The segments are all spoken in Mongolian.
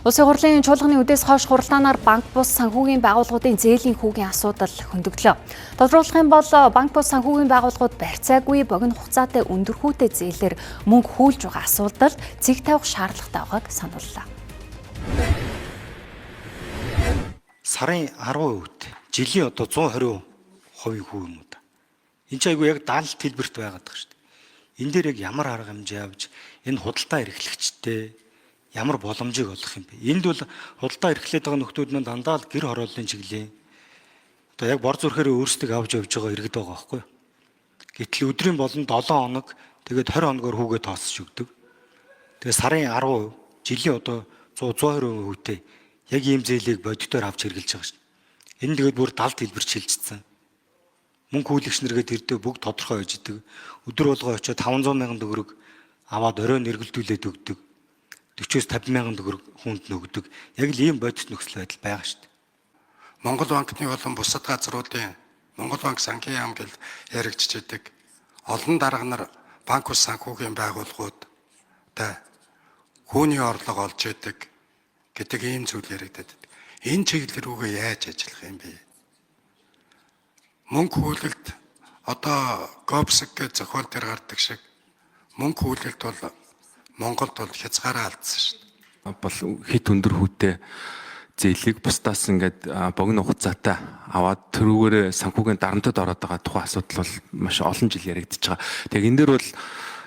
Улсын хурлын чуулганы үдээс хойш хуралдаанаар банк бус санхүүгийн байгууллагуудын зээлийн хүүгийн асуудал хөндөглөө. Тодруулах юм бол банк бус санхүүгийн байгууллагууд барьцаагүй богино хугацаатай өндөр хүүтэй зээлээр мөнгө хүүлж байгаа асуудалд цэг тавих шаардлагатай байгааг санууллаа. Сарын 10%-т жилийн одоо 120% хүү юм уу да. Энд чинь айгүй яг 70 төлбөрт байгаад байгаа шүү дээ. Энэ дээр яг ямар арга хэмжээ авч энэ худалдаа эрхлэгчтэй ямар боломжийг олох юм бэ? Энд бол худалдаа эрхлээд байгаа нөхдүүд маань дандаа л гэр хорооллын чиглэлийн одоо яг бор зүрхээр өөрсдөө авч явж байгаа иргэд байгаа байхгүй юу? Гэтэл өдрийн болон 7 хоног тэгээд 20 хоногор хүүгээ тооцож өгдөг. Тэгээд сарын 10%, жилийн одоо 100 120% хүүтэй яг ийм зээлийг бодитоор авч хэрглэж байгаа шүү дээ. Энэ тэгээд бүр 70 дэлбэр шилжчихсэн. Мөнгө хүлэгч нэргээ тэрдээ бүгд тодорхой байж идэг. Өдөр болгоо очиод 500 мянган төгрөг аваад орой нэргэлдүүлээд өгдөг. 40-оос 50 мянган төгрөг хүнд нөгдөг. Яг л ийм бодит нөхцөл байдал байгаа шүү дээ. Монгол банкны болон бусад газруудын Монгол банк сангийн яам гэл яригдчихэдэг. Олон дарга нар банк ус санхүүгийн байгууллагуудтай хүүний орлого олж идэг гэдэг ийм зүйл яригдаад. Энэ чиглэл рүүгээ яаж ажиллах юм бэ? Мөнгө хүлэлт одоо Гобск гэж зохиол дээр гардаг шиг мөнгө хүлэлт бол Монголд бол хязгаараа алдсан шүү дээ. Бол хит өндөр хүүтэй зээлийг бусдаас ингээд богино хугацаатай аваад тэрүүгээр санхүүгийн дарамтад ороод байгаа тухайн асуудал бол маш олон жил яригдчихэж байгаа. Тэгээ энэ дээр бол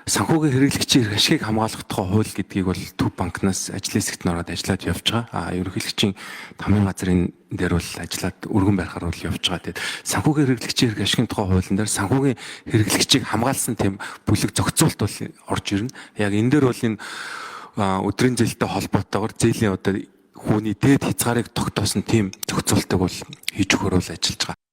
санхүүгийн хэрэглэгчийн эрх ашигыг хамгаалах тухай хууль гэдгийг бол Төв банкнаас ажлын хэсэгт нь ороод ажиллаад явж байгаа. А ерөнхийлөгчийн тамын газрын дээр бол ажиллаад өргөн байрахаар бол явж байгаа. Тэгээд санхүүгийн хэрэглэгчийн эрх ашигын тухай хуулийн дээр санхүүгийн хэрэглэгчийг хамгаалсан тийм бүлэг зохицуулт бол орж ирнэ. Яг энэ дээр бол энэ өдрийн зээлтэй холбоотойгоор зээлийн одоо хүүний дээд хязгаарыг тогтоосон тийм зохицуултыг бол хийж өгөхөөр бол ажиллаж байгаа.